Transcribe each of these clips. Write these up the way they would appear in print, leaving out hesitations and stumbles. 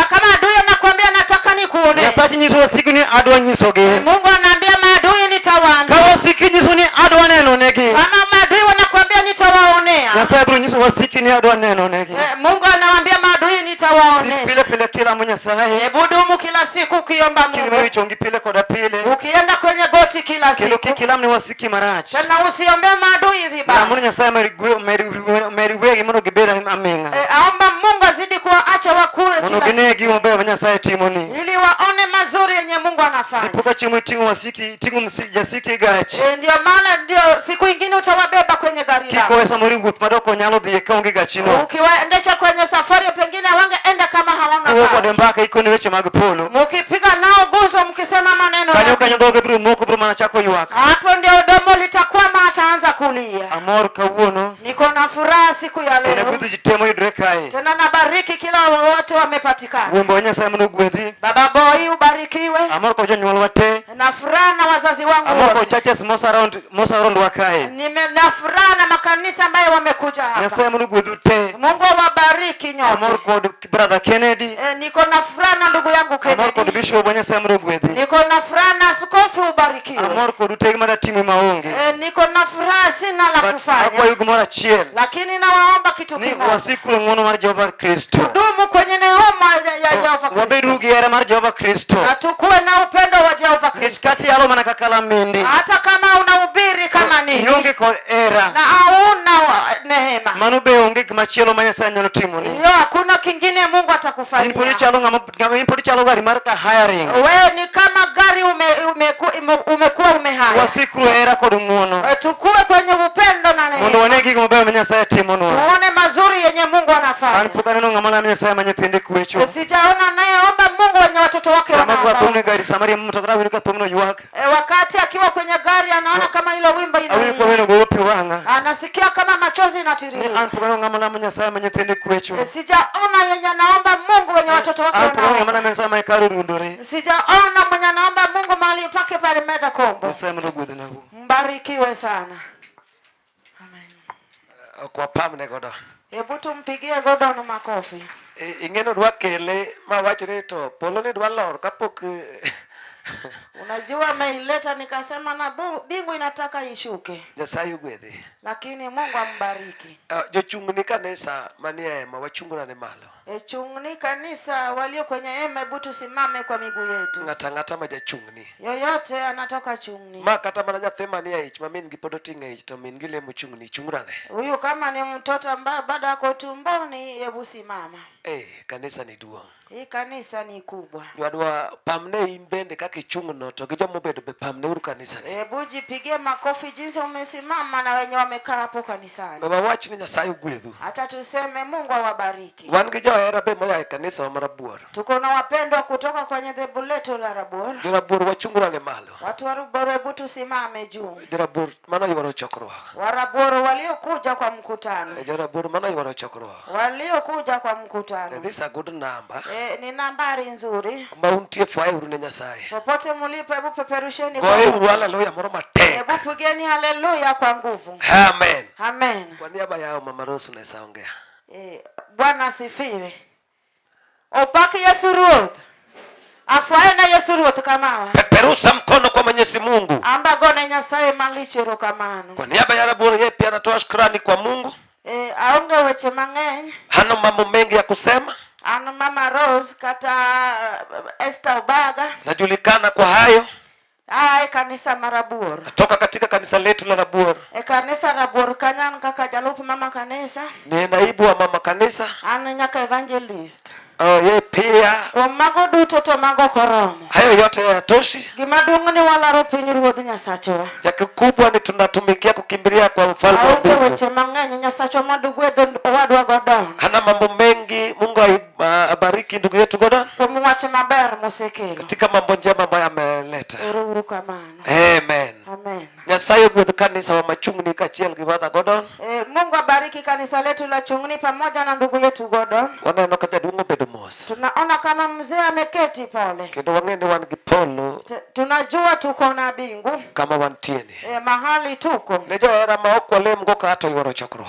Ah, kama adui anakuambia nataka nikuone. Nyasachi nyiso wasiki ni adwa nyisogi. Mungu anaambia maadui Ka nitawaambia. wasiki nyiso ni adwa neno negi. Kama maadui wanakuambia nitawaonea. Nyasaye biro nyiso wasiki ni adwa neno negi. Eh, Mungu anawaambia maadui Si nitawaonesha. pile pile kilamo Nyasaye. Hebu dumu kila siku ukiomba Kidhi Mungu. mar chongi pile koda pile. Ukienda kwenye goti kila Kendo siku. kik ilam ne wasiki marach. Tena usiombee maadui vibaya. Lam ni Nyasaye mer wegi mondo gibed aming'a. Eh, aomba Mungu azidi kuwaacha wakue Mondo kila siku gine gigo mabeyo ma Nyasaye timoni. ili waone mazuri yenye Mungu anafanya. Dipo ka chieng' miting'o wasiki iting'o jasiki e gach. Eh, ndio maana ndio siku ingine utawabeba kwenye gari lako. Kikowe samoro e wuoth madok nyalo dhiye kaonge gachino. Ukiwaendesha kwenye safari pengine wangeenda kama hawana Kuwo kode gari. mbaka ikone weche mag polo. Mkipiga nao guzo mkisema maneno Kanyo ya kanyo dhoge biro moko biro mana chako ywak. hapo ndio domo litakwama, ataanza kulia. Amor kawuono. Niko na furaha siku ya Kendo leo, agwedho ji te moyudore kae. tena nabariki kila wote wamepatikana. Wuombe wa Nyasaye mondo ogwedhi. Baba Boy ubarikiwe, Amor kod jonyuolwa te. na furaha na wazazi wangu Amor kod wote. churches mosaround wa kae. Nime na furaha na makanisa ambayo wamekuja hapa. Nyasaye mondo ogwedhu te. Mungu awabariki Amor nyote. kod brother Kennedy. E, niko na furaha na ndugu yangu Amor kod Kennedy. bishop wa Nyasaye mondo ogwedhi. Niko na furaha na askofu ubarikiwe. Amor kod utegi mada ting'o maonge. E, niko na furaha sina la But kufanya, akwayo gimoro achiel. lakini nawaomba kitu Ni kimoja: wasikuru ng'wono mar Jehova Kristo. dumu kwenye neema ya Jehova Wabeduru Kristo gi hera mar Jehova Kristo. na tukuwe na upendo wa Jehova Nikech Kristo, kata iyalo mana kaka lamindi. hata kama unahubiri kama nini Ionge kod hera. na hauna neema Mano be onge gimachielo ma Nyasaye nyalo timoni. hiyo, hakuna kingine Mungu In pod atakufanyia. ichalo ng'ama in pod ichalo gari mar ka hiring. Wewe ni kama gari umekuwa umehaya. Wasikuru hera kod ng'wono. E, Tukue kwenye upendo na Mondo neema, wane gigo mabeyo ma Nyasaye timonwa. tuone mazuri yenye Mungu An anafanya. pok aneno ng'ama lamo Nyasaye ma nyithinde kwecho. E, Sijaona anayeomba Mungu wenye watoto wake Sama gwa thum wanaomba. e gari sama riembo mtoka awinjo ka thumno ywak. E, wakati akiwa kwenye gari anaona kama hilo wimbo Awinjo ka inalia, weno goyo pi wang'a. anasikia kama machozi Ni inatiririka. an pok aneno ng'ama lamo Nyasaye ma nyithinde kwecho. E, Sijaona yenye anaomba Mungu wenye watoto wake An pok aneno ng'ama wanaomba. lamo Nyasaye ma hekalu orundore. Sijaona mwenye anaomba Mungu mahali pake palimeda kombo. Nyasaye mondo ogwedhnau. Mbarikiwe sana. Amen. Ok wapamne godo. Hebu tumpigie Gordon makofi. Ing'eno dwa kele ma wachre to polo ni dwa lor kapok Unajua ameileta nikasema na bingu inataka ishuke, Nyasaye ogwedhi. lakini Mungu ambariki. Jochung' ni kanisa manie hema wachung'rane malo. E, chung'ni kanisa walio kwenye hema, hebu tusimame kwa miguu yetu. Ng'ato ang'ata ma jachung'ni. Yoyote anatoka chung'ni. Ma kata mana nyathi manie ich ma min gi pod oting'o e ich to min gi lemo chung'ni chung'rane. Huyu kama ni mtoto ambaye bado ako tumboni, hebu simama. Eh, kanisa ni duong'. Hii kanisa ni kubwa. Wadwa pamne in bende kaka ichung'no to gi joma obedo be pamne uru kanisa ni. Hebu jipigie makofi jinsi umesimama na wenye wamekaa hapo kanisani. We wawach ni Nyasaye ogwedhu. Hata tuseme Mungu awabariki. Wan gi johera be moa e kanisa wa Marabuor. Tuko na wapendwa kutoka kwenye dhehebu letu la Rabuor. Jorabuor wachung'rane malo. Watu wa Rabuor, hebu tusimame juu. Jorabuor mano yuoro chokruok. Warabuor waliokuja kwa mkutano. Jorabuor mano yuoro chokruok. Waliokuja kwa mkutano. This is a good number. E, ni nambari nzuri. Kuma untie fwaye uru ne Nyasaye. Popote mlipo, hebu peperusheni. Goye uru haleluya moro matek. Hebu pigeni haleluya kwa nguvu. Amen. Amen. Kwa niaba yao Mama Rose unaweza ongea. E, Bwana asifiwe. Opak Yesu Ruoth. Afwaye na Yesu Ruoth kamawa. Peperusha mkono kwa Mwenyezi Mungu. Amba gone Nyasaye malich erokamano. Kwa niaba ya Rabuor yeye pia anatoa shukrani kwa Mungu. E, aonge weche mang'eny. Hana mambo mengi ya kusema. An Mama Rose kata Esther Obaga. Najulikana kwa hayo. Aa e kanisa mar Rabuor. Natoka katika kanisa letu la Rabuor. E kanisa Rabuor kanyo an kaka jalup mama kanisa. Ni naibu wa mama kanisa. An nyaka evangelist. Oh, yeye pia. Kuom mago duto to mago ok oromo. Hayo yote hayatoshi. Gima duong' ni walaro piny ruodh Nyasachwa. Ja kikubwa ni tunatumikia kukimbilia kwa ufalme wa Aonge mbingu. weche mang'eny Nyasachwa mondo ogwedh owadwa Gordon. Hana mambo mengi. Mungu abariki ndugu yetu Gordon. Kuom wach maber mosekelo. Katika mambo njema ambayo ameleta. Ero uru kamano. Amen. Amen. Nyasaye ogwedh kanisa wa Machungni kaachiel gi Brother Gordon. E, Mungu abariki kanisa letu la Chungni pamoja na ndugu yetu Gordon. Waneno ka jaduong' obedo mos. Tunaona kama mzee ameketi pale. Kendo wang'e ni wan gi polo polo Tunajua tuko na bingu kama wantie ni. Mahali tuko. Ne johera ma ok walemgo ka to yuoro chokruok.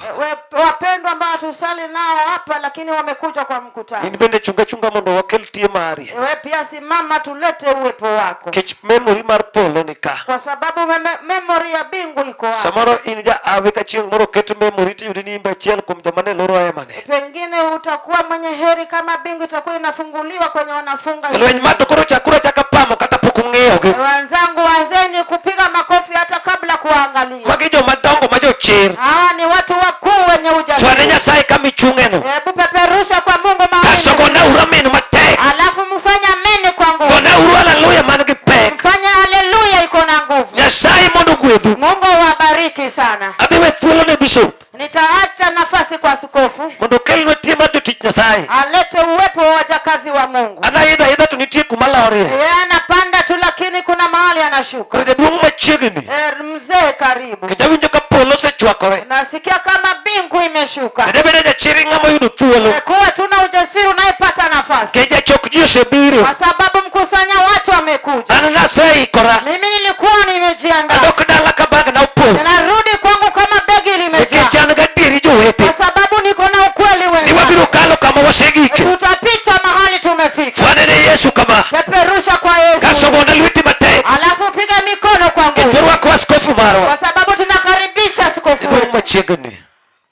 Wapendwa ambao hatusali nao hapa lakini wamekuja kwa mkutano. In bende chunga chunga mondo wakel tie mari. We pia simama tulete uwepo wako. Kech memory mar polo ni ka. Kwa sababu memory ya bingu iko hapa. Samoro in ja awi ka chieng' moro oket memory tiyudi ni imbe achiel kuom joma ne loro hema ni. Pengine utakuwa mwenye heri kama bingu itakuwa inafunguliwa kwenye wanafunga. Lweny ma to koro chakuru achaka pamo kata pok ung'iyogi. Wenzangu, anzeni kupiga makofi hata kabla kuangalia. Magi joma dongo ma jochir. Hawa ni watu wakuu wenye Chwane ujasiri. Nyasaye kama ichung'eno. Hebu peperusha kwa Mungu Kasto mahali. gonauru amen matek. Alafu mfanye ameni kwa nguvu. Gonauru haleluya man gi pek. Mfanye haleluya iko na nguvu. Nyasaye mondo ogwedhu. Mungu awabariki sana. Adhi we thuolo ne bishop Nitaacha nafasi kwa askofu mondo okelnwa tie mar jotich Nyasaye. alete uwepo wa wajakazi wa Mungu. An aidho aidha to nitie kuma lorie. Yeye anapanda tu, lakini kuna mahali anashuka. Koro jaduong' machiegni. Mzee karibu. Kech awinjo ka polo osechwakore. Nasikia kama bingu imeshuka. Bende bende jachir ng'ama oyudo thuolo. Kuwa tuna ujasiri unayepata nafasi, Kech jachok ji osebiro. kwa sababu mkusanya watu amekuja. An naseikora. Mimi nilikuwa nimejiandaa, Adok dala ka bagna opong'. ninarudi kwangu kama begi limejaa, Nikech an gadieri jowete. kwa sababu niko na ukweli Ni wenzangu. wabiro kalo kama wasegike. Tutapita mahali tumefika. Fwane ne Yesu kama. Peperusha kwa Kasto Yesu, gona lweti matek. alafu piga mikono kwa Kech nguvu, warwako askofu marwa. kwa sababu tunakaribisha askofu Jaduong' wetu. machiegni.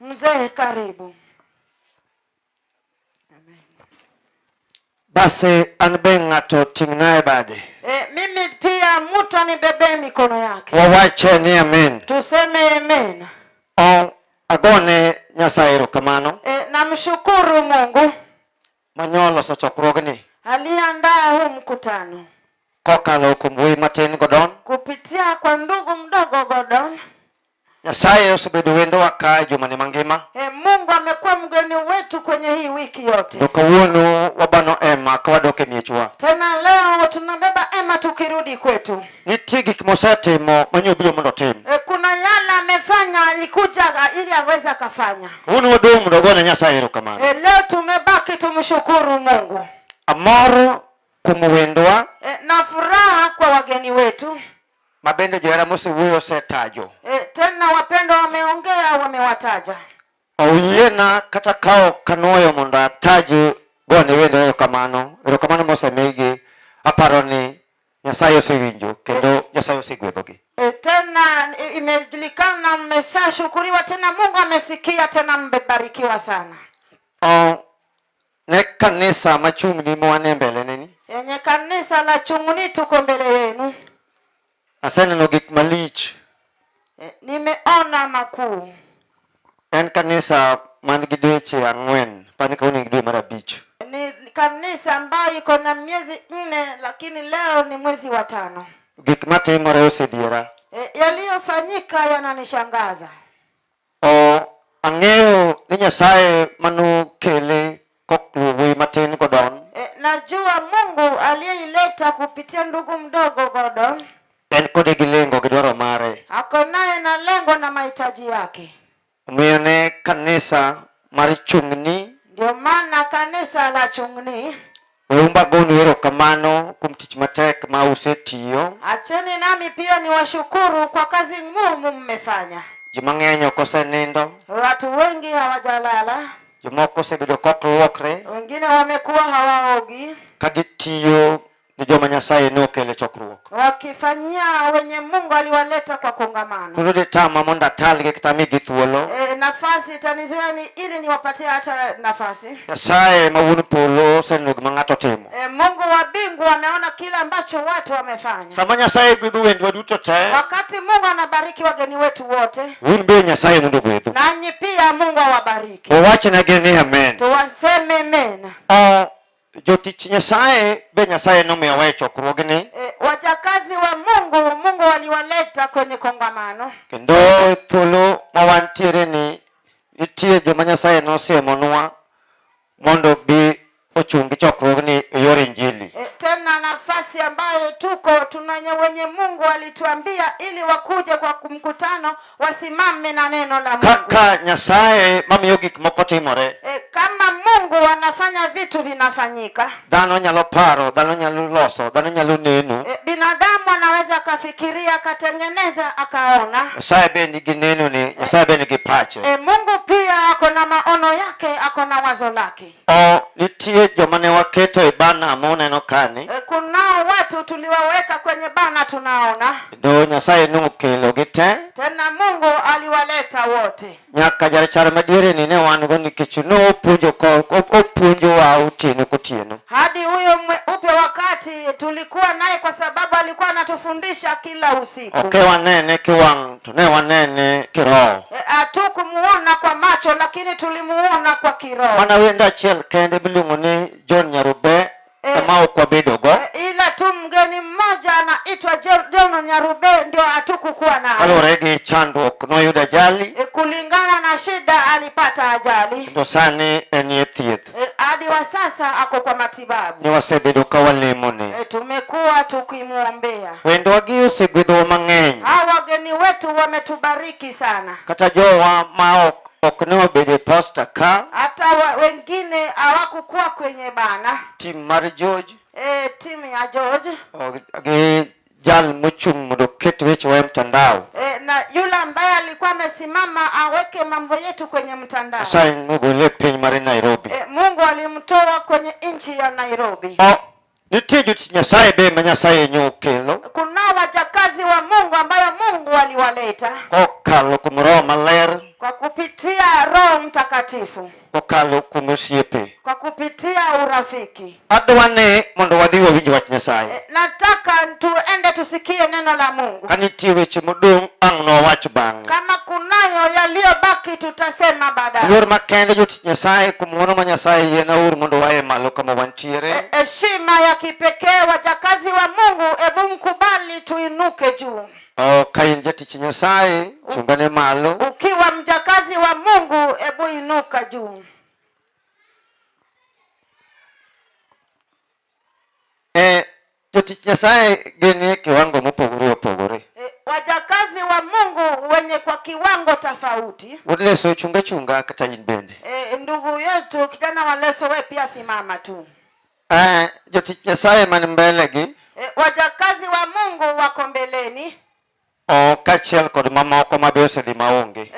Mzee karibu. Basi an be ng'ato ting'na e bade. Mimi pia mtu anibebee mikono yake, Wawache ni amen. tuseme amen. O agone Nyasaye erokamano Namshukuru Mungu manyoloso chokruogni aliyeandaa huu mkutano kokalo kuom wuoyi matin Gordon. kupitia kwa ndugu mdogo Gordon. Nyasaye osebedo wendowa ka e jumani mangima. Mungu amekuwa mgeni wetu kwenye hii wiki yote. To kawuono wabano ema ka wadok e miechwa. Tena leo tunabeba ema tukirudi kwetu. Nitie gik mosetimo manyobiro mondo otim. Kuna yale amefanya alikuja ili aweze akafanya. Kawuono wadong' mondo wagone Nyasaye erokamano. Leo tumebaki tumshukuru Mungu. Amor kuom wendwa Na furaha kwa wageni wetu. ma bende johera mosewuoyo osetajo. Tena wapendwa wameongea, wamewataja. Oyiena kata ka ok anuoyo mondo ataji gone wendo erokamano. Erokamano mosemigi aparo ni Nyasaye osewinjo kendo Nyasaye osegwedhogi. Tena imejulikana mmeshashukuriwa, tena Mungu amesikia, tena mmebarikiwa sana. O, ne kanisa machung'ni mawan e mbele neni. Yenye kanisa la Chung'ni tuko mbele yenu. Aseneno gik malich. Nimeona makuu. En kanisa man gi dweche 4, pani kawuono gi dwe mar 5. Ni kanisa ambayo iko na miezi 4, lakini leo ni mwezi wa 5. Gik matimore osedhiera. Yaliyofanyika yananishangaza. O, ang'eyo ni Nyasaye manokele kokluwo wuoyi matin Gordon. Najua Mungu aliyeileta kupitia ndugu mdogo Gordon. En kode gi lengo gi dwaro mare. Ako naye na lengo na mahitaji yake. Omiyo ne kanisa mar Chung'ni. Ndio maana kanisa la Chung'ni. Weumba agonu erokamano kuom tich matek ma usetiyo. Acheni nami pia niwashukuru kwa kazi ngumu mmefanya. Ji mang'eny ok osenindo. Watu wengi hawajalala. Jomoko osebedo kok luokre. Wengine wamekuwa hawaogi. Ka gitiyo ni joma Nyasaye nokele chokruok. Wakifanyia wenye Mungu aliwaleta kwa kongamano. Thuolo ditama mondo atalgi kata amigi thuolo. Nafasi itanizuia ni ili niwapatie hata nafasi. Nyasaye ma wuon polo oseneno gima ng'ato timo. Mungu wa mbingu ameona kila ambacho watu wamefanya. Sama Nyasaye gwedho wendwa duto te, Wakati Mungu anabariki wageni wetu wote, un be Nyasaye mondo ogwedhu. nanyi pia Mungu awabariki. Wawachnegi ni amen. Tuwaseme amen. Jotich Nyasaye be Nyasaye nomiyowa e chokruogni. Wajakazi wa Mungu, Mungu waliwaleta kwenye kongamano. Kendo thuolo ma wantiere ni nitie joma Nyasaye nosiemonwa mondo bi ochungi chokruogni e yor Injili. Tena nafasi ambayo tuko tunanye wenye Mungu alituambia ili wakuje kwa mkutano wasimame na neno la Mungu. Kaka Nyasaye mamiyo gik moko timore. Kama Mungu anafanya vitu vinafanyika. Dhano nyalo paro, dhano nyalo loso, dhano nyalo neno. Binadamu anaweza akafikiria, akatengeneza, akaona. Nyasaye be nigi neno ni, Nyasaye be nigi pache. Mungu pia ako na maono yake, ako na wazo lake. O nitie joma ne waketo e bana ma uneno kani. Kunao watu tuliwaweka kwenye bana tunaona. Kendo Nyasaye nokelo gi te. Tena Mungu aliwaleta wote. Nyaka jarachar madiere ni ne wan go nikech nopuonjo opuonjowa otieno kotieno. Hadi huyo mweupe wakati tulikuwa naye kwa sababu alikuwa anatufundisha kila usiku. Ok wanene kiwang' to ne wanene kiroho. Hatukumuona kwa macho lakini tulimuona kwa kiroho. Mana wendo achiel kende miluongo ni John Nyarube ema ok wabedogo. Ila tu mgeni mmoja anaitwa John Nyarube ndio hatukukuwa naye. Kaluwore gi chandruok noyudo ajali. Kulingana na shida alipata ajali. Kendo sani en e thieth. Hadi wa sasa ako kwa matibabu. Ne wasebedo ka walemone. Tumekuwa tukimuombea. Wendwagi osegwedhowa mang'eny. Hawa wageni wetu wametubariki sana. Kata jowa ma ok ne obedo e posta ka. Hata wengine hawakukuwa kwenye bana. Tim mar George. Timu ya George. Gi jal mochung' mondo oket wechewa e mtandao. Na yule ambaye alikuwa amesimama aweke mambo yetu kwenye mtandao. Nyasaye nogole e piny mar Nairobi. Mungu alimtoa kwenye nchi ya Nairobi. Nitie jotich Nyasaye be ma Nyasaye nyokelo. Kuna wajakazi wa Mungu ambayo Mungu aliwaleta. Kokalo kuom Roho Maler. Kwa kupitia Roho Mtakatifu. Kokalo kuom osiepe. Kwa kupitia urafiki. Adwa ni mondo wadhi wawinj wach Nyasaye. Nataka tuende tusikie neno la Mungu. Ka nitie weche modong' ang' nowach bang'e. Kama kunayo yaliyobaki tutasema baadaye. Luor makende jotich Nyasaye kuom ng'wono ma Nyasaye yiena ur mondo wae malo kama wantiere. Heshima ya kipekee wajakazi wa Mungu, ebu mkubali tuinuke juu. Ka in jatich Nyasaye, chungane malo. Ukiwa mjakazi wa Mungu, ebu inuka juu. Jotich Nyasaye gin e kiwango mopogore opogore. Wajakazi wa Mungu wenye kwa kiwango tofauti. Wuod Leso, chunga chunga kata in bende. Ndugu yetu kijana wa Leso, we pia simama tu. Jotich Nyasaye man mbele gi. Wajakazi wa Mungu wako mbeleni. Kaachiel kod mamoko ma be osedhi maonge.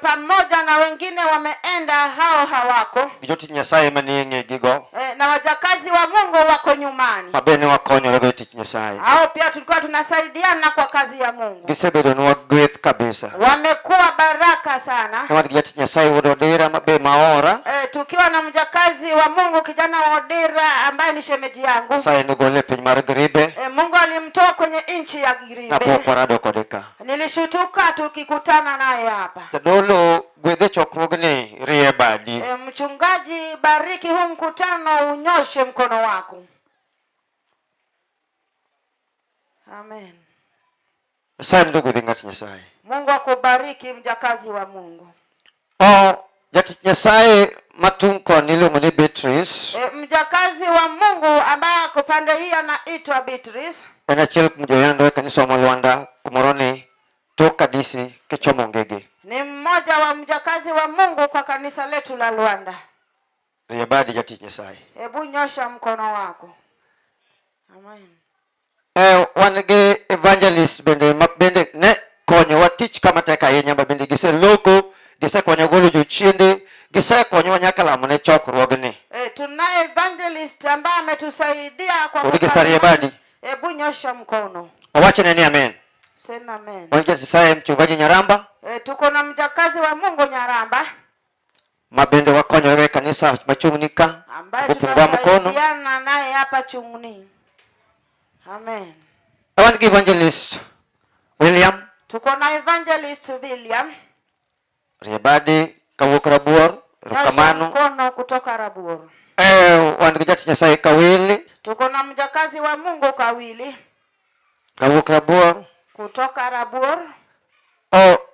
Pamoja na wengine wameenda, hao hawako. Gi jotich Nyasaye manie ng'egigo. Na wajakazi wa Mungu wako nyumbani. Ma be ne wakonyorego e tich Nyasaye. Hao pia tulikuwa tunasaidiana kwa kazi ya Mungu. Gisebedonwa gweth kabisa. Wamekuwa baraka sana. Ne wan gi jatich Nyasaye wuod Odira ma be maora. Tukiwa na mjakazi wa Mungu kijana wa Odira ambaye ni shemeji yangu. Nyasaye nogole e piny mar Giribe. Mungu alimtoa kwenye nchi ya Giribe. Napok warado kode ka. Nilishutuka tukikutana naye hapa. Jadolo, gwedhe chokruogni rie badi. Mchungaji, bariki huu mkutano, unyoshe mkono wako. Amen. Nyasaye mondo ogwedhi ng'at Nyasaye. Mungu akubariki mjakazi wa Mungu. Jatich Nyasaye matung' koni iluongo ni Beatrice. Mjakazi wa Mungu ambaye ako pande hii anaitwa Beatrice. En achiel kuom joyando e kanisa ma Lwanda kumoro ni tok Kadisi kichomo Ngege. Ni mmoja wa mjakazi wa Mungu kwa kanisa letu la Lwanda. Rie badi jatich Nyasaye. Hebu nyosha mkono wako. Amen. Wan gi evangelist bende ma bende ne konyowa tich kama tek ahinya ma bende giseloko, gisekonyo golo jochiende, gisekonyowa nyaka lamo ne chokruogni. Tunaye evangelist ambaye ametusaidia kwa Odi gisarie badi. Hebu nyosha mkono. Owachne ni amen. Sema amen. Wan gi Nyasaye mchungaji Nyaramba. Tuko na mjakazi wa Mungu Nyaramba. Ma bende wakonyore e kanisa machung'ni ka. Ambaye Kupungua mkono. tunasaidiana naye hapa Chung'ni. Amen. Wan gi evangelist William. Tuko na evangelist William. Riebadi kawuok Rabuor, erokamano. Nyosha mkono kutoka Rabuor. Wan gi jatich Nyasaye Kawili. Tuko na mjakazi wa Mungu Kawili. Kawuok Rabuor. Kutoka Rabuor.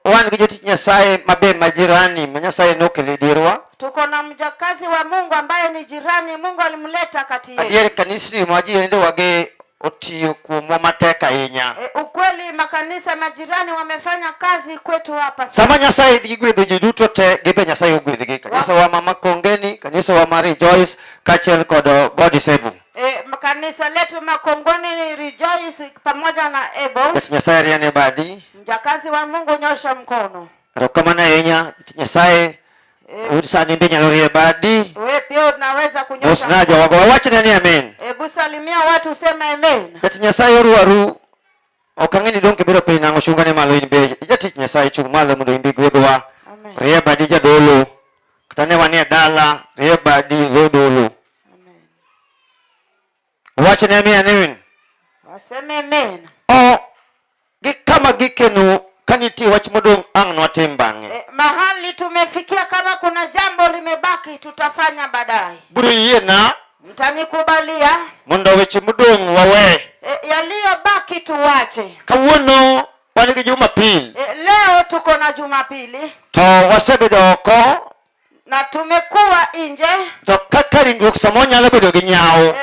Wan gi jotich Nyasaye mabe majirani ma Nyasaye nokelo e dierwa. Tuko na mjakazi wa Mungu ambaye ni jirani, Mungu alimleta kati yetu. Adier kanisni ma jirende wagi otiyo kuomwa matek ahinya. Ukweli makanisa majirani wamefanya kazi kwetu hapa sana. Sama Nyasaye dhi gwedho ji duto te, gibe Nyasaye ogwedhgi. Kanisa wa Mama Kongeni, kanisa wa Mary Joyce, kaachiel kod God is Able. Kanisa letu Makongoni ni Rejoice pamoja na Able. Jatich Nyasaye riene badi. Mjakazi wa Mungu nyosha mkono. Erokamano ahinya, jatich Nyasaye. Un sani be inyalo rie badi. Wewe pia unaweza kunyosha. Mosna jowago, wawachne ni amen. Hebu salimia watu useme amen. Jatich Nyasaye orwaru. Ok ang'e ni dong' kibiro piny nang'o chungane malo in be. Jatich Nyasaye chung' malo mondo in be gwedhwa. Amen. Rie badi jadolo. Kata ne wanie dala, rie badi lo dolo. Amen. Wachne amen amen. Waseme amen. O gi kama gikeno ka nitie wach modong' ang' nwatim bang'e. Mahali tumefikia, kama kuna jambo limebaki tutafanya baadaye. Biro yiena Mtanikubalia mondo weche modong' wawe. Yaliyobaki tuwache. Kawuono wan gi Jumapil. Leo tuko na Jumapili. To wasebedo oko na tumekuwa nje. To kaka ringruok samoro nyalo bedo gi nyawo.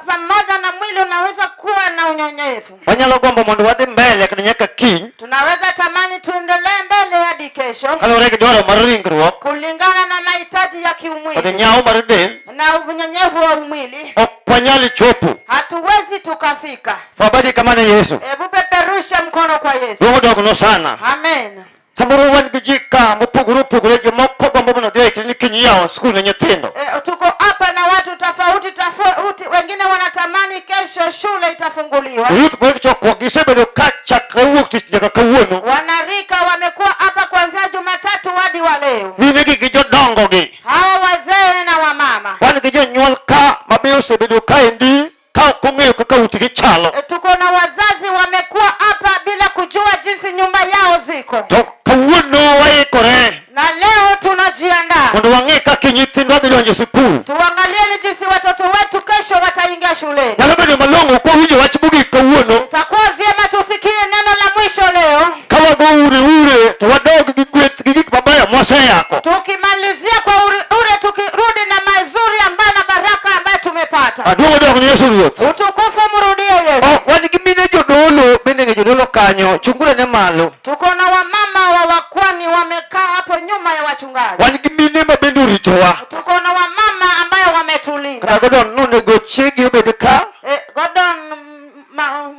Pamoja na mwili unaweza kuwa na unyonyevu. Wanyalo gombo mondo wadhi mbele kata nyaka kiny. Tunaweza tamani tuendelee mbele hadi kesho. Kaluwore gi dwaro mar ringruok. Kulingana na mahitaji ya kiumwili. Kod nyawo mar del. Na unyenyevu wa mwili. Ok wanyal chopo. Hatuwezi tukafika. Fabadi kama ne Yesu. Hebu peperusha mkono kwa Yesu. Duong' odogno sana. Amen. Samoro wan gi ji ka mopogore opogore, jomoko gombo mondo odhi e klinik kiny yawo skul ne nyithindo. Tuko hapa na watu tofauti tofauti, wengine wanatamani kesho shule itafunguliwa. Youth mag chokruok gisebedo ka chakre wuok tich nyaka kawuono. Wanarika wamekuwa hapa kuanzia Jumatatu hadi wa leo. Mine gi gi jodongo gi. Hawa wazee na wamama. Wan gi jonyuol ka mabe osebedo kaendi ka ok ong'eyo kaka utgi chalo. Tuko na wazazi wamekuwa hapa bila kujua jinsi nyumba yao ziko. To kawuono waikore. Na leo tunajiandaa. Mondo wang'e kaka nyithindwa dhi donjo e sikul. Tuangalie ni jinsi watoto wetu kesho wataingia shuleni. Nyalo bedo malong'o kwawinjo wach mogik kawuono. Itakuwa vyema tusikie neno la mwisho leo. Ka wago ure ure to wadog gi gweth gi gik mabeyo mwaseyako. Tukimalizia kwa ure ure tukirudi na mazuri ambayo na baraka ambayo tumepata. Aduogo dok ni Yesu Ruoth. Utukufu mrudie Yesu. Oh, wan gi mine jodolo bende ng'e jodolo kanyo, chungure ne malo. Tuko na wamama wa wakwani wamekaa hapo nyuma ya wachungaji. Wan gi mine ma bende oritowa. Tuko na wamama ambayo wametulinda. Kata Gordon nonego chiegi obed ka. Gordon,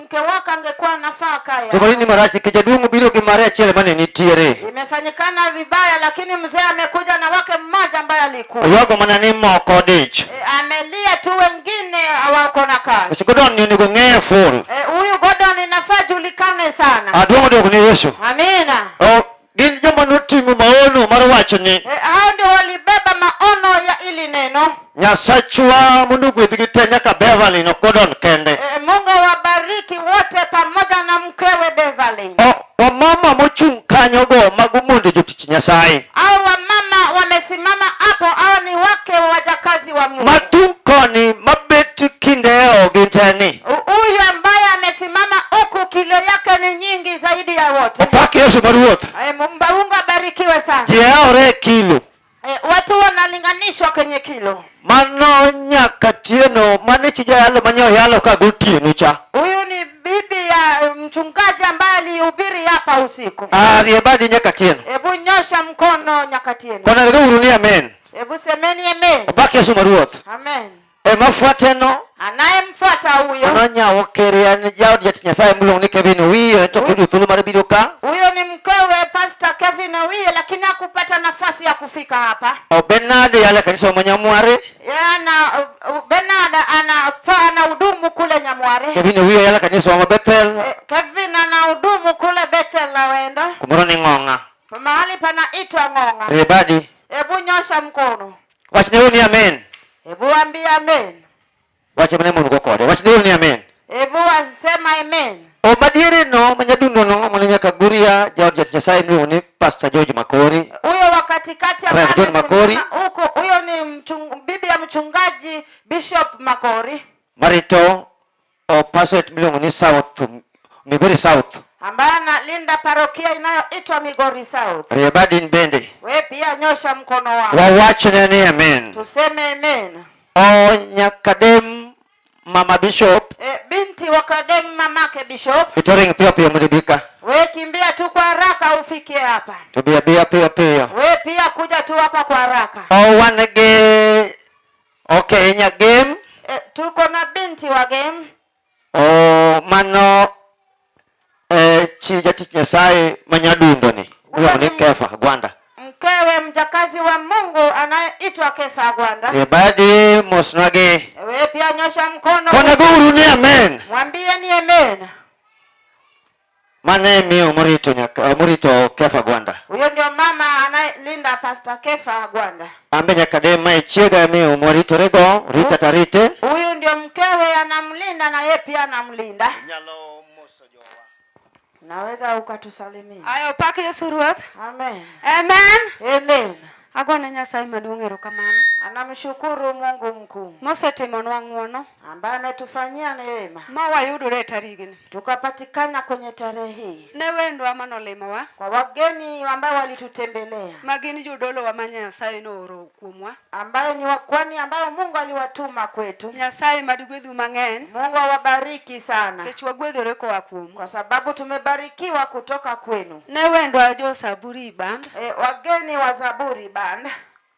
mke wako angekuwa nafaa kaya. To ni marach nikech jaduong' obiro gi mare achiel mane nitiere. Imefanyikana vibaya, lakini mzee amekuja na wake mmoja ambaye alikuwa. Oywago mana ni moko dich. Amelia tu, wengine hawako na kazi. Nikech Gordon ni onego ng'eye full. Huyu Gordon inafaa julikane sana. Aduong' odok ni Yesu. Amina. Oh, gin joma noting'o maono mar wacho ni. Hao ndio walibeba maono ya ili neno. Nyasachwa mondo ogwedhgi te nyaka Beverly no Gordon kende. Mungu awabariki wote pamoja na mkewe Beverly. Wamama mochung' kanyogo mago monde jotich Nyasaye. Hao wamama wamesimama hapo, hao ni wake wa wajakazi wa Mungu. Matung' koni mabet kindeo gin te ni. Huyu ambaye amesimama huku kilio yake ni nyingi zaidi ya wote. Opak Yesu ma Ruoth. Mungu abarikiwe sana. Ji yawore e kilo. Watu wanalinganishwa kwenye kilo. Mano nyaka tieno mane chi jayalo mane oyalo ka gotieno cha. Huyu ni bibi ya mchungaji ambaye alihubiri hapa usiku. Rie badi nyaka tieno. Hebu nyosha mkono nyaka tieno. Kona rego uru ni amen. Hebu semeni amen. Opak Yesu ma Ruoth. Amen. Ema fuateno. Anayemfuata huyo. Mano nyawo kere en jaod jatich Nyasaye miluongo ni Kevin Owiyo, to ok oyudo thuolo mar biro ka. Huyo ni mkewe Pastor Kevin Owiyo, lakini hakupata nafasi ya kufika hapa. O Bernard yale kanisa ma Nyamware. Yeye Bernard anahudumu kule Nyamware. Kevin Owiyo yale kanisa ma Bethel. Kevin anahudumu kule Bethel Lawendo. Kumoro ni Ng'ong'a. Mahali panaitwa Ng'ong'a. Rebadi. Hebu nyosha mkono. Wachne ni amen. Hebu ambie amen. Wache mane mon go kode. Wachne ni amen. Hebu wasema amen. O madiere no manyadundo no mane nyaka Guria jaod jatich Nyasaye miluongo ni Pastor George Makori. Huyo wa katikati Rev ambaye John Makori. amesimama huko, huyo ni bibi ya mchungaji Bishop Makori. Marito o pastor miluongo ni South Migori South. Ambaye analinda parokia inayoitwa Migori South. Rebadi bende. Wewe pia nyosha mkono wako. Wawachne ni amen. Tuseme amen. O Nyakadem Mama Bishop. Binti wa Kadem mamake Bishop. Itoring piyo piyo mondo ibi ka. We kimbia tu kwa haraka ufikie hapa. To bi abiya piyo piyo. We pia kuja tu hapa kwa haraka. Oh, wan gi okay, Nyagem. Tuko na binti wa Gem. Oh, mano chi jatich Nyasaye ma nyadundo ni. Iluongo ni Kefa Gwanda. Mkewe mjakazi wa Mungu anayeitwa Kefa Gwanda. E badi mosnwagi. We pia nyosha mkono. Konego uru ni amen. Mwambie ni amen. Mano e miyo morito nyaka morito Kefa Gwanda. Huyo ndio mama anayelinda Pastor Kefa Gwanda. Ambe nyaka de ma chiega miyo moritorego, rita tarite. Huyu ndio mkewe anamlinda na yeye pia anamlinda. Nyalo moso jowa. Naweza ukatusalimia. Aya, opak Yesu Ruoth. Amen. Amen. Amen. Agone Nyasaye maduong' erokamano. Anamshukuru Mungu mkuu Mosetimonwa ng'wono ambaye ametufanyia neema ma wayudore e tarigni. tukapatikana kwenye tarehe hii. Ne wendwa manolimowa Kwa wageni ambao walitutembelea, ma gin jodolowa ma Nyasaye nooro kuomwa. ambayo ni wakwani ambayo Mungu aliwatuma kwetu. Nyasaye madgwedhu mang'eny Mungu awabariki sana, nikech wagwedhore koa kuomu. kwa sababu tumebarikiwa kutoka kwenu. Ne wendwa jo Saburi Band. Wageni wa Zaburi Band,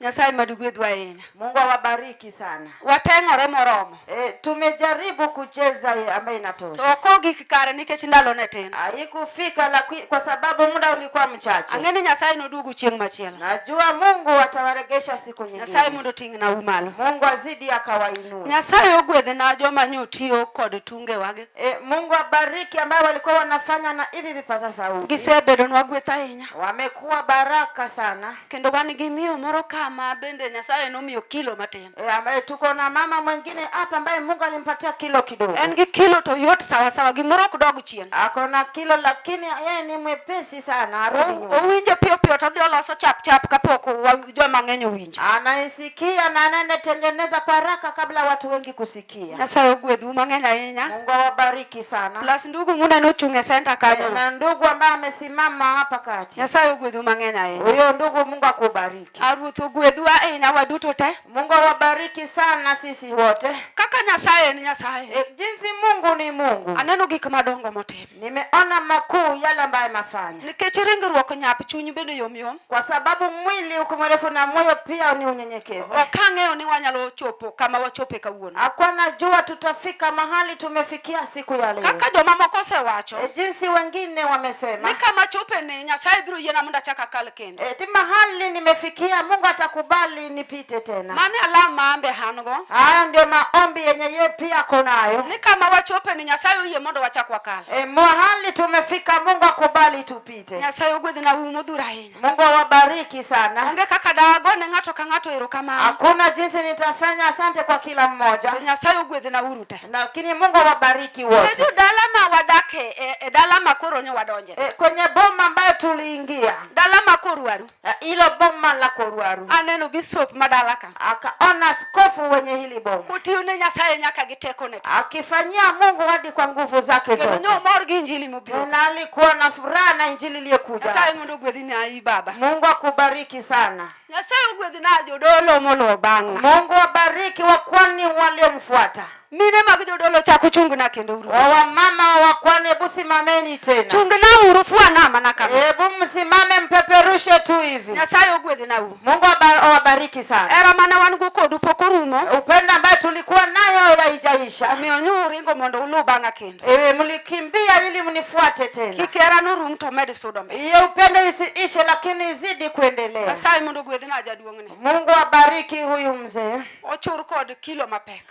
Nyasaye madgwedhu ahinya. Mungu awabariki sana. Wateng'ore moromo. Tumejaribu kucheza ambayo inatosha. To ok ogik kare nikech ndalo ne tin. Haikufika kwa sababu muda ulikuwa mchache. Ang'e ni Nyasaye noduogu chieng' machielo. Najua Mungu atawaregesha siku nyingine. Nyasaye mondo oting'na u malo. Mungu azidi akawainua. Nyasaye ogwedhna joma nyotiyo kod tungewagi. Mungu abariki ambao walikuwa wanafanya na hivi vipaza sauti. Gisebedonwa gweth ahinya. Wamekuwa baraka sana. Kendo wan gi miyo moro kama bende Nyasaye nomiyo kilo matin. Ambaye tuko na mama mwingine hapa ambaye Mungu alimpatia kilo kidogo. En gi kilo to yot sawa sawa, gimoro ok dog chien. Ako na kilo lakini yeye ni mwepesi sana, arudi nyuma. Owinjo piyo piyo to odhi oloso chap chap kapok joma ng'eny owinjo. Anaisikia na anatengeneza kwa haraka kabla watu wengi kusikia. Nyasaye ogwedhu mang'eny ahinya. Mungu awabariki sana. Plus ndugu muneno ochung' e center kanyo. Na ndugu ambaye amesimama hapa kati. Nyasaye ogwedhu mang'eny ahinya. Huyo ndugu Mungu akubariki. A Ruoth ogwedhu ahinya waduto te. Mungu awabariki sana sisi wote. Kaka Nyasaye en Nyasaye. Jinsi Mungu ni Mungu. Aneno gik madongo motimo. Nimeona makuu yale ambayo amefanya. Nikech ringruok nyap, chuny bende yom yom. Kwa sababu mwili uko mrefu na moyo pia ni unyenyekevu. Ok ang'eyo ni wanyalo chopo kama wachope kawuono. Hakuwa najua tutafika mahali tumefikia siku ya leo. Kaka jomamoko osewacho. Jinsi wengine wamesema. Ni kama chope ni Nyasaye biro yiena mondo achak akal kendo. Ti mahali nimefikia Mungu atakubali nipite tena. Mano alam ma ambe an go. Haya ndio maombi yenye yeye pia ako nayo. Ni kama wachope ni Nyasaye oyie mondo wachak wakal. Mahali tumefika Mungu akubali tupite. Nyasaye ogwedhna u modhuro ahinya. Mungu awabariki sana. Onge kaka dago ne ng'ato ka ng'ato erokamano. Hakuna jinsi nitafanya asante kwa kila mmoja. To Nyasaye ogwedhna uru te. Lakini Mungu awabariki wote. Ne dala ma wadake e dala ma koro nyo wadonje. Kwenye boma ambayo tuliingia. Dala ma Koruaru. Ilo boma la Koruaru. Aneno bishop madala ka. Akaona askofu wenye hili boma. Kotiyo ne Nyasaye nyaka gi tekone te. Akifanyia Mungu hadi kwa nguvu zake Kendo zote. nyo mor gi injili mobiro. Tena alikuwa na furaha na injili iliyokuja. Nyasaye mondo ogwedhni ayi baba. Mungu akubariki sana. Nyasaye ogwedhna jodolo moluwo bang'a. Mungu abariki wakwani waliomfuata. Mine mag jodolo chako chungna kendo uru. Wamama wakwani, hebu simameni tena. Chungna uru, fwana mana kama. Hebu msimame mpeperushe tu hivi. Nyasaye ogwedhna u. Mungu awabariki sana. Hera mane wan go kodu pok orumo. Upendo ambaye tulikuwa nayo haijaisha. Omiyo nyuringo mondo ulu bang'a kendo. Mlikimbia ili mnifuate tena. Kik hera norum to med sudo mbele. Hiyo upendo isiishe lakini izidi kuendelea. Nyasaye mondo ogwedhna jaduong'ni. Mungu abariki huyu mzee. Ochur kod kilo mapek.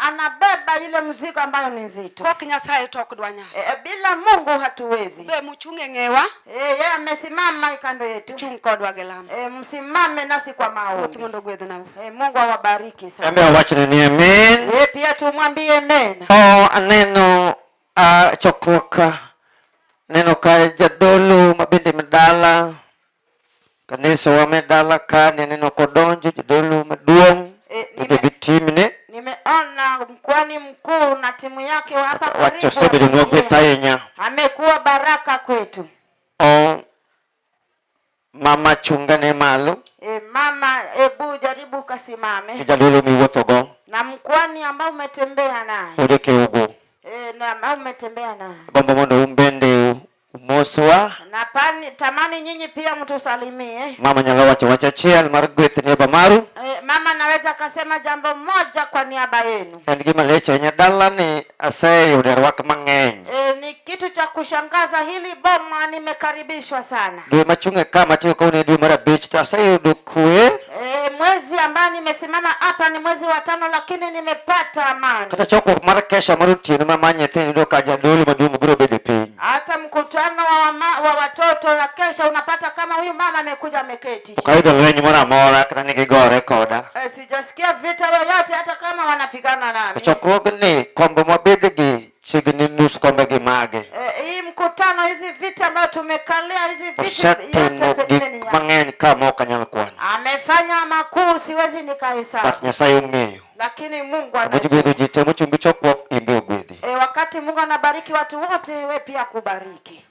Anabeba ile mzigo ambayo ni nzito. Kok Nyasaye to ok dwanyal. Bila Mungu hatuwezi. Be muchung' e ng'ewa. Yeye amesimama kando yetu. Chung' kodwa gi lamo. Msimame nasi kwa maombi. Ruoth mondo ogwedhna u. Mungu awabariki sana. Embe awachne ni amen. Pia tumwambie amen. Oh, aneno chokruok ka. Aneno ka jadolo mabende medala. Kanisa wa medala ka ni aneno kodonjo jadolo maduong'. Ndio timne. Nimeona mkwani mkuu na timu yake wa hapa Wacho karibu sebedo wameingia. nwagwetha ahinya. Amekuwa baraka kwetu. O mama chungane malo. Mama, ebu jaribu kasimame. Jadolo miwuothogo. Na mkwani ambao umetembea naye. Ode keugo. Na ambao mmetembea naye. Agombo mondo un bende umoswa. Napani tamani nyinyi pia mtusalimie. Mama nyalo wacho wach achiel mar gweth niaba maru. E, mama naweza kasema jambo moja kwa niaba yenu. En gima lich ahinya dalani aseyude rwak mang'eny. E, ni kitu cha kushangaza hili boma nimekaribishwa sana. Dwe machung'e ka matiyo kawuono en dwe mar abich to aseyudo kwe. E, mwezi ambayo nimesimama hapa ni mwezi wa tano, lakini nimepata amani. Kata chokruok mar kesha mar otieno ma ma nyithindo yudo ka jadolo maduong' biro bedo piny. Hata mkutano wa, wama, wa watoto ya kesha unapata kama huyu mama amekuja ameketi Ok ayudo lweny moro amora kata ni gigore koda. E, sijasikia vita yoyote hata kama wanapigana nami. Chokruogni kombe mwabede gi chiegni nus kombe gi mage. E, hii mkutano hizi viti ambayo tumekalia hizi viti yote Osetimo pengine ni gik ya mang'eny ka ma ok anyal kwano. amefanya makuu, siwezi nikahesabu, But Nyasaye ong'eyo. lakini Mungu Sama anajua. ogwedho ji te mochung' gi chokruok in be ogwedhi. E, wakati Mungu anabariki watu wote, we pia kubariki.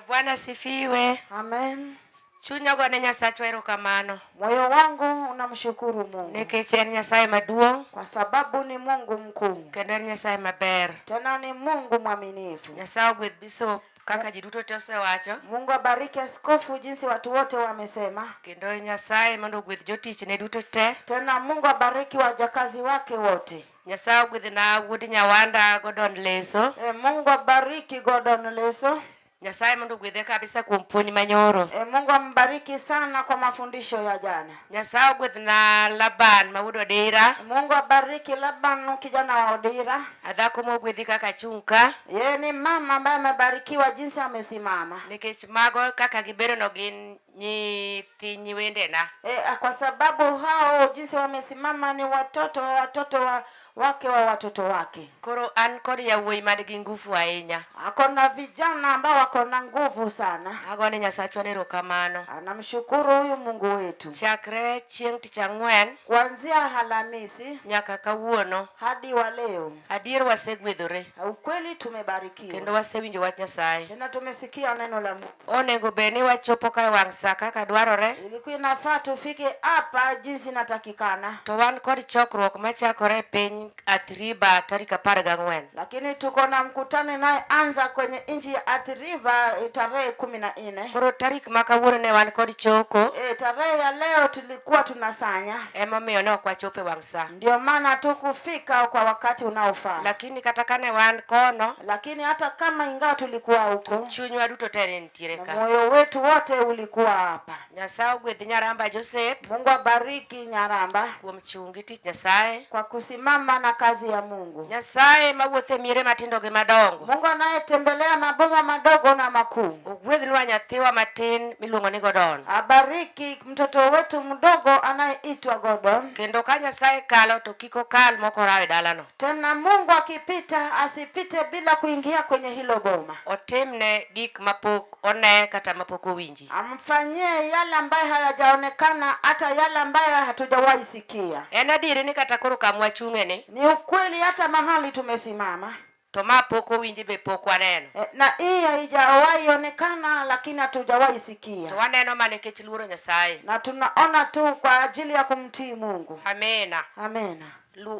Bwana sifiwe. Amen. Chunya ogone Nyasachwa erokamano Moyo wangu unamshukuru Mungu nikech en Nyasaye maduong' kwa sababu ni Mungu mkuu, kendo en Nyasaye maber. tena ni Mungu mwaminifu. Nyasaye ogwedh bishop kaka ji duto te osewacho Mungu abariki askofu jinsi watu wote wamesema. kendo Nyasaye mondo ogwedh jotichne duto te. Tena Mungu abariki wajakazi wake wote. Nyasaye ogwedhna wuod Nyawanda Gordon Leso. E, Mungu abariki Gordon Leso. Nyasaye mondo ogwedhe kabisa kuom puonj manyoro. E, Mungu ambariki sana kwa mafundisho ya jana. Nyasaye ogwedhna Laban ma wuod Odira. Mungu abariki Laban kijana wa Odira. Adhako mogwedhi kaka achung' ka Yeye ni mama ambaye amebarikiwa jinsi amesimama. nikech mago kaka gibedo no gin nyithi nyiwendena. E, kwa sababu hao jinsi wamesimama ni watoto wa watoto wa wake wa watoto wake. Koro an kod yawuoyi man gi ngufu ahinya. Ako na vijana ambao wako na nguvu sana. Agone Nyasachwa erokamano. Anamshukuru huyu Mungu wetu. Chakre chieng' tich ang'wen Kuanzia Alhamisi nyaka kawuono, hadi wa leo, adier wasegwedhore ukweli tumebarikiwa, kendo wasewinjo wach Nyasaye. tena tumesikia neno la Mungu. Onego bed ni wachopo ka e wang' sa kaka dwarore, Ilikuwa inafaa tufike hapa jinsi inatakikana, to wan kod chokruok machakore e piny Athi River tarik 14. lakini tuko na mkutano inayeanza kwenye nchi ya Athi River tarehe 14. Koro tarik ma kawuono ne wan kod choko, Tarehe ya leo tulikuwa tunasanya, emomiyo ne ok wachopo e wang' sa. ndio maana tukufika kwa wakati unaofaa, Lakini kata kane wan kono, lakini hata kama ingawa tulikuwa huko, chunywa duto te ne nitiere na ka. moyo wetu wote ulikuwa hapa. Nyasaye ogwedh Nyaramba Joseph Mungu abariki Nyaramba kuom chung' gi tich Nyasaye. kwa kusimama na kazi ya Mungu. Nyasaye mawuotho e miere matindo gi madongo. Mungu anayetembelea maboma madogo na makuu. Ogwedhnwa nyathiwa matin miluongo ni Gordon. Abariki mtoto wetu mdogo anayeitwa Gordon. Kendo ka Nyasaye kalo to kik okal mok orawo e dalano. Tena Mungu akipita asipite bila kuingia kwenye hilo boma. Otimne gik mapok one kata mapok owinji. Amfanyie yale ambayo hayajaonekana hata yale ambayo hatujawahi sikia. En adieri ni kata koro kama wachung'e ni Ni ukweli hata mahali tumesimama. to ma pok owinji be pok waneno. E, na hii haijawahi onekana lakini hatujawahi To sikia. waneno mana nikech luoro Nyasaye. Na tunaona tu kwa ajili ya kumtii Mungu. Amina. Amena.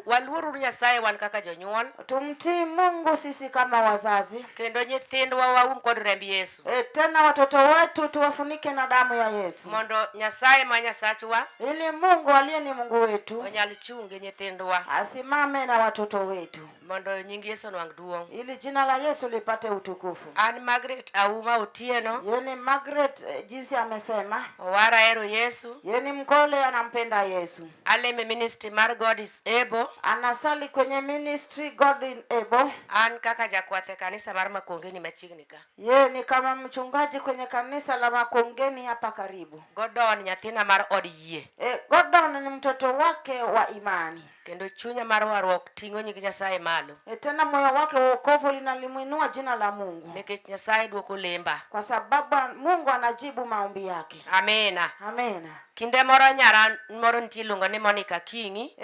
Waluoruru Nyasaye wan kaka jonyuol Tumtii Mungu sisi kama wazazi. kendo nyithindwa waum kod remb Yesu. E, tena watoto wetu tuwafunike na damu ya Yesu Mondo Nyasaye ma Nyasachwa ili Mungu aliye ni Mungu wetu onyal chung' gi nyithindwa asimame na watoto wetu mondo nying Yesu onwang' duong'. ili jina la Yesu lipate utukufu. An Margaret Auma Otieno, Yeye ni Margaret, jinsi amesema, owara ahero Yesu, yeye ni mkole, anampenda Yesu, alemo e ministry mar God is able, anasali kwenye ministry God in able. an kaka jakwath e kanisa mar Makongeni machiegni ka. Yeye ni kama mchungaji kwenye kanisa la Makongeni hapa karibu. Gordon nyathina mar od yie, Gordon ni mtoto wake wa imani. kendo chunya mar warruok ting'o nying Nyasaye malo, Tena moyo wake wa wokovu linalimuinua jina la Mungu nikech Nyasaye duoko lemba. kwa sababu Mungu anajibu maombi yake. Amina. Amena. Kinde moro nyara moro nitie iluongo ni Monica Kingi,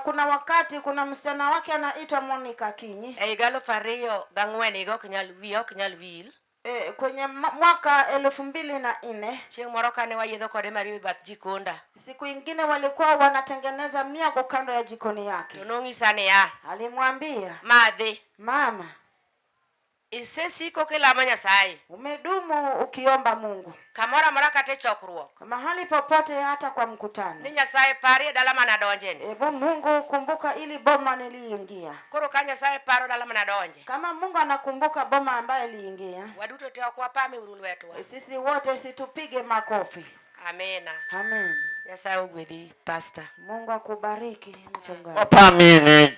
Kuna wakati kuna msichana wake anaitwa Monica Kinyi. e higa 2004 higa ok nyal wiya ok nyal wil. E, kwenye mwaka 2004 Chieng' moro kane wayiedho kode mariwa e bath jikonda, siku ingine walikuwa wanatengeneza miago kando ya jikoni yake. To nong'isa niya, Alimwambia, madhi, mama, isesiko kilamo Nyasaye umedumu ukiomba Mungu kamoro amora kata e chokruok mahali popote, hata kwa mkutano. Ni Nyasaye parie dala manadonjeni. Ebu Mungu kumbuka ili boma niliingia. Koro ka Nyasaye paro dala manadonje, Kama Mungu anakumbuka boma ambayo iliingia, waduto te ok wapame uru lwetwa. Sisi wote situpige makofi. Amina. Amen. Nyasaye ogwedhi, pastor. Mungu akubariki mchungaji. Wapamie ne.